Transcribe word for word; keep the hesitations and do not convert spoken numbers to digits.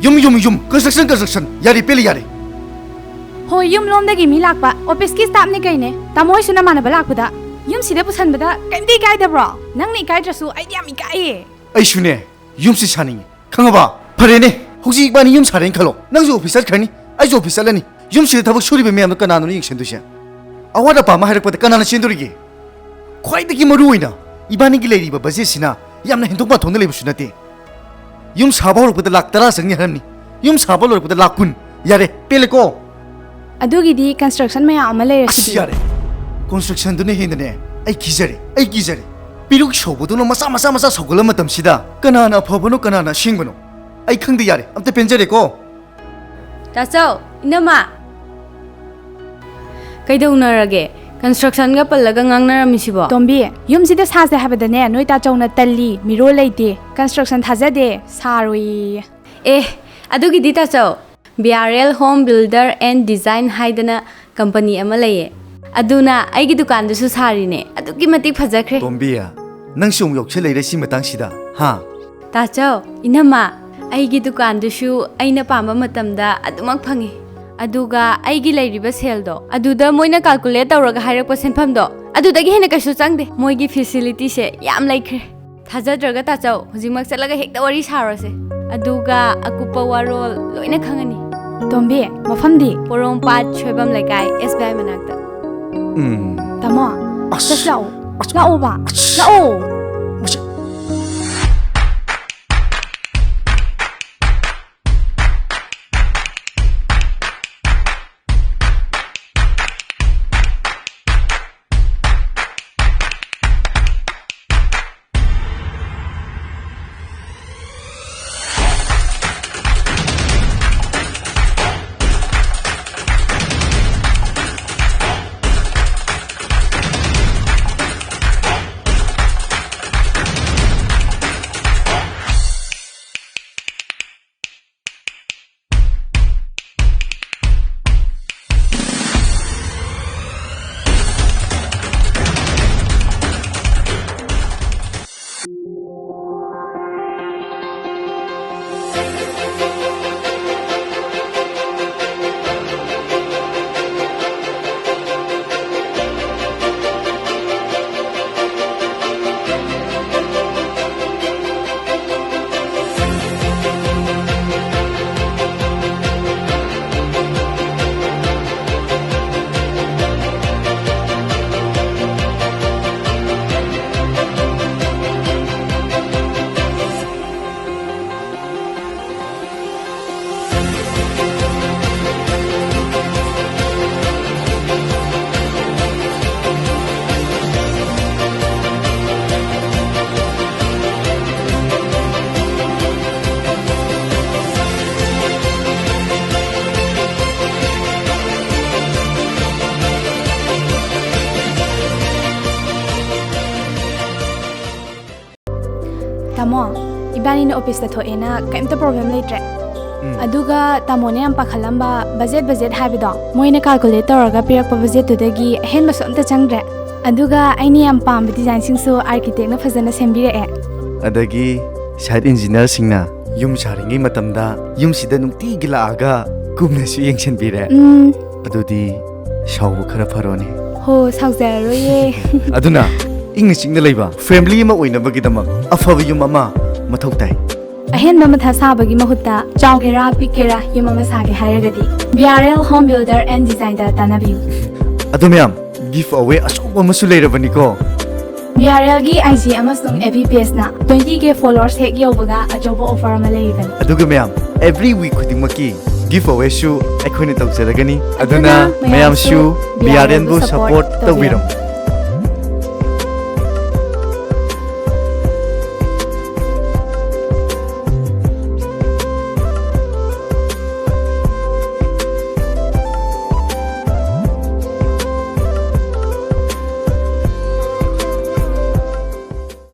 ꯌꯨꯝ, ꯌꯨꯝ, ꯌꯨꯝ, construction, construction꯫ ꯌꯥꯔꯦ, ꯄꯦꯜꯂꯦ, ꯌꯥꯔꯦ꯫ ꯍꯣꯏ, ꯌꯨꯝ ꯂꯣꯝꯗꯒꯤ ꯃꯤ ꯂꯥꯛꯄ, office ꯀꯤ staff ꯅꯤ ꯀꯩꯅꯦ꯫ ꯇꯥꯃꯣ ꯍꯣꯏꯁꯨ ꯅꯃꯥꯟꯅꯕ ꯂꯥꯛꯄꯗ ꯌꯨꯝꯁꯤꯗ ꯄꯨꯁꯟꯕꯗ ꯀꯩꯝꯇ ꯏꯀꯥꯏꯗꯕ꯭ꯔꯣ? ꯅꯪꯅ ꯏꯀꯥꯏꯗ꯭ꯔꯁꯨ ꯑꯩꯗꯤ ꯌꯥꯝ ꯏꯀꯥꯏꯌꯦ꯫ ꯑꯩꯁꯨꯅꯦ, ꯌꯨꯝꯁꯤ ꯁꯥꯅꯤꯡꯉꯤ, ꯈꯪꯉꯕ? ꯐꯔꯦꯅꯦ, ꯍꯧꯖꯤꯛ ꯏꯕꯥꯅꯤ ꯌꯨꯝ ꯁꯥꯔꯦꯅ ꯈꯜꯂꯣ, ꯅꯪꯁꯨ office ꯆꯠꯈ꯭ꯔꯅꯤ, ꯑꯩꯁꯨ office ꯆꯠꯂꯅꯤ꯫ ꯌꯨꯝꯁꯤꯗ ꯊꯕꯛ ꯁꯨꯔꯤꯕ ꯃꯌꯥꯝꯗꯣ ꯀꯅꯥꯅꯣ ꯌꯦꯡꯁꯤꯟꯗꯣꯏꯁꯦ? ꯑꯋꯥꯠ ꯑꯄꯥ ꯑꯃ ꯍꯥꯏꯔꯛꯄꯗ ꯀꯅꯥꯅ ꯆꯦꯟꯗꯣꯔꯤꯒꯦ? ꯈ꯭ꯋꯥꯏꯗꯒꯤ ꯃꯔꯨ ꯑꯣꯏꯅ, ꯏꯕꯥꯅꯤꯒꯤ ꯂꯩꯔꯤꯕ budget ꯁꯤꯅ ꯌꯥꯝꯅ ꯍꯦꯟꯗꯣꯛ ꯄꯥꯊꯣꯛꯅ ꯂꯩꯕꯁꯨ ꯅꯠꯇꯦ꯫ ꯌꯨꯝ ꯁꯥꯕ ꯍꯧꯔꯛꯄꯗ ꯂꯥꯛ ꯇꯔꯥ ꯆꯪꯅꯤ ꯍꯥꯏꯔꯝꯅꯤ, ꯌꯨꯝ ꯁꯥꯕ ꯂꯣꯏꯔꯛꯄꯗ ꯂꯥꯛ ꯀꯨꯟ꯫ ꯌꯥꯔꯦ, ꯄꯦꯜꯂꯦꯀꯣ꯫ ꯑꯗꯨꯒꯤꯗꯤ construction ꯃꯌꯥꯝ ꯑꯃ ꯑꯁ, ꯂꯩꯔꯁꯤꯗꯤ꯫ ꯌꯥꯔꯦ꯫ Construction ꯗꯨꯅ ꯍꯦꯟꯅꯅꯦ ꯑꯩ ꯀꯤꯖꯔꯦ, ꯑꯩ ꯀꯤꯖꯔꯦ꯫ ꯄꯤꯔꯨꯛ ꯁꯧꯕꯗꯧꯅ ꯃꯆꯥ, ꯃꯆꯥ, ꯃꯆꯥ ꯁꯧꯒꯠꯂ ꯃꯇꯝꯁꯤꯗ ꯀꯅꯥꯅ ꯑꯐꯕꯅꯣ, ꯀꯅꯥꯅ ꯑꯁꯦꯡꯕꯅꯣ? ꯑꯩ ꯈꯪꯗꯦ, ꯌꯥꯔꯦ, ꯑꯝꯇ ꯄꯦꯟꯖꯔꯦꯀꯣ꯫ ꯇꯥꯆꯧ, ꯏꯅꯝꯃ꯫ ꯀꯩꯗꯧꯅꯔꯒꯦ? Construction ꯒ ꯄꯜꯂꯒ ꯉꯥꯡꯅꯔꯝꯃꯤꯁꯤꯕꯣ? ꯇꯣꯝꯕꯤ, ꯌꯨꯝꯁꯤꯗ ꯁꯥꯁꯦ ꯍꯥꯏꯕꯗꯅꯦ, ꯅꯣꯏ ꯇꯥꯆꯧꯅ ꯇꯜꯂꯤ, ꯃꯤꯔꯣꯜ ꯂꯩꯇꯦ, construction ꯊꯥꯖꯗꯦ, ꯁꯥꯔꯣꯏꯌꯦ꯫ ꯑꯦ, ꯑꯗꯨꯒꯤꯗꯤ ꯇꯥꯆꯧ, B R L Home Builder and Design ꯍꯥꯏꯗꯅ company ꯑꯃ ꯂꯩꯌꯦ꯫ ꯑꯗꯨꯅ ꯑꯩꯒꯤ ꯗꯨꯀꯥꯟꯗꯨꯁꯨ ꯁꯥꯔꯤꯅꯦ꯫ ꯑꯗꯨꯛꯀꯤ ꯃꯇꯤꯛ ꯐꯖꯈ꯭ꯔꯦ꯫ ꯇꯣꯝꯕꯤ, ꯅꯪꯁꯨ ꯑꯃꯨꯛ ꯌꯥꯎꯁꯜꯂꯛꯏꯔꯦ ꯁꯤ ꯃꯇꯥꯡꯁꯤꯗ, ꯍꯥ? ꯇꯥꯆꯧ, ꯏꯅꯝꯃ, ꯑꯩꯒꯤ ꯗꯨꯀꯥꯟꯗꯨꯁꯨ ꯑꯩꯅ ꯄꯥꯝꯕ ꯃꯇꯝꯗ ꯑꯗꯨꯃꯛ ꯐꯪꯉꯤ꯫ ꯑꯗꯨꯒ ꯑꯩꯒꯤ ꯂꯩꯔꯤꯕ ꯁꯦꯜꯗꯣ, ꯑꯗꯨꯗ ꯃꯣꯏꯅ calculate ꯇꯧꯔꯒ ꯍꯥꯏꯔꯛꯄ ꯁꯦꯟꯐꯝꯗꯣ, ꯑꯗꯨꯗꯒꯤ ꯍꯦꯟꯅ ꯀꯩꯁꯨ ꯆꯪꯗꯦ꯫ ꯃꯣꯏꯒꯤ facility ꯁꯦ ꯌꯥꯝ ꯂꯩꯈ꯭ꯔꯦ꯫ ꯊꯥꯖꯗ꯭ꯔꯒ ꯇꯥꯆꯧ, ꯍꯧꯖꯤꯛꯃꯛ ꯆꯠꯂꯒ ꯍꯦꯛꯇ ꯋꯥꯔꯤ ꯁꯥꯔꯨꯔꯁꯦ꯫ ꯑꯗꯨꯒ ꯑꯀꯨꯞꯄ ꯋꯥꯔꯣꯜ ꯂꯣꯏꯅ ꯈꯪꯉꯅꯤ꯫ ꯇꯣꯝꯕꯤ, ꯃꯐꯝꯗꯤ? ꯄꯣꯔꯣꯝꯄꯥꯠ ꯁꯣꯏꯕꯝ ꯂꯩꯀꯥꯏ, S B I ꯃꯅꯥꯛꯇ꯫ ꯎꯝ꯫ ꯇꯥꯃꯣ, ꯑꯁ꯫ ꯆꯠꯁꯤ ꯂꯥꯛꯑꯣ꯫ ꯑꯁ꯫ ꯂꯥꯛꯑꯣꯕ꯫ ꯑꯁ꯫ ꯂꯥꯛꯑꯣ꯫ ꯃꯁꯤ ꯑꯣꯐꯤꯁꯇ ꯊꯣꯛꯑꯦꯅ ꯀꯩꯝꯇ ꯄ꯭ꯔꯣꯕ꯭ꯂꯦꯝ ꯂꯩꯇ꯭ꯔꯦ꯫ ꯎꯝ꯫ ꯑꯗꯨꯒ ꯇꯥꯃꯣꯅ ꯌꯥꯝ ꯄꯥꯈꯠꯂꯝꯕ ꯕꯖꯦꯠ ꯕꯖꯦꯠ ꯍꯥꯏꯕꯗꯣ, ꯃꯣꯏꯅ ꯀꯥꯜꯀꯨꯂꯦꯠ ꯇꯧꯔꯒ ꯄꯤꯔꯛꯄ ꯕꯖꯦꯠꯇꯨꯗꯒꯤ ꯑꯍꯦꯟꯕꯁꯨ ꯑꯝꯇ ꯆꯪꯗ꯭ꯔꯦ꯫ ꯑꯗꯨꯒ ꯑꯩꯅ ꯌꯥꯝ ꯄꯥꯝꯕ ꯗꯤꯖꯥꯏꯟꯁꯤꯡꯁꯨ ꯑꯥꯔꯀꯤꯇꯦꯛꯅ ꯐꯖꯅ ꯁꯦꯝꯕꯤꯔꯛꯑꯦ꯫ ꯑꯗꯒꯤ ꯁꯥꯏꯠ ꯏꯟꯖꯤꯅꯤꯌꯔꯁꯤꯡꯅ ꯌꯨꯝ ꯁꯥꯔꯤꯉꯩ ꯃꯇꯝꯗ ꯌꯨꯝꯁꯤꯗ ꯅꯨꯡꯇꯤꯒꯤ ꯂꯥꯛꯑꯒ ꯀꯨꯞꯅꯁꯨ ꯌꯦꯡꯁꯤꯟꯕꯤꯔꯦ꯫ ꯎꯝ꯫ ꯑꯗꯨꯗꯤ ꯁꯥꯎꯕ ꯈꯔ ꯐꯔꯣꯅꯦ꯫ ꯍꯣ, ꯁꯥꯎꯖꯔꯔꯣꯏꯌꯦ꯫ ꯑꯗꯨꯅ ꯏꯪꯅ ꯆꯤꯛꯅ ꯂꯩꯕ ꯐꯦꯃꯤꯂꯤ ꯑꯃ ꯑꯣꯏꯅꯕꯒꯤꯗꯃꯛ ꯑꯐꯕ ꯌꯨꯝ ꯑꯃ ꯃꯊꯧ ꯇꯥꯏ꯫ ꯑꯍꯦꯟꯕ ꯃꯊꯥ ꯁꯥꯕꯒꯤ ꯃꯍꯨꯠꯇ, ꯆꯥꯎꯒꯦꯔꯥ ꯄꯤꯛꯀꯦꯔꯥ ꯌꯨꯝ ꯑꯃ ꯁꯥꯒꯦ ꯍꯥꯏꯔꯒꯗꯤ B R L Home Builder and Designꯗ ꯇꯥꯟꯅꯕꯤꯌꯨ꯫ ꯑꯗꯨ ꯃꯌꯥꯝ, ꯒꯤꯐ ꯑꯋꯦ ꯑꯆꯧꯕ ꯑꯃꯁꯨ ꯂꯩꯔꯕꯅꯤꯀꯣ꯫ B R Lꯒꯤ IG ꯑꯃꯁꯨꯡ F B pageꯅ twenty K followers ꯍꯦꯛ ꯌꯧꯕꯒ ꯑꯆꯧꯕ offer ꯑꯃ ꯂꯩꯔꯤꯕꯅꯤ꯫ ꯑꯗꯨꯒ ꯃꯌꯥꯝ, every week ꯈꯨꯗꯤꯡꯃꯛꯀꯤ ꯒꯤꯐ ꯑꯋꯦꯁꯨ ꯑꯩꯈꯣꯏꯅ ꯇꯧꯖꯔꯒꯅꯤ꯫ ꯑꯗꯨꯅ ꯑꯗꯨꯅ ꯃꯌꯥꯝꯁꯨ ꯃꯌꯥꯝꯁꯨ B R Lꯕꯨ B R Lꯕꯨ support support ꯇꯧꯕꯤꯔꯝꯃꯨ꯫ ꯇꯧꯕꯤꯔꯝꯃꯨ꯫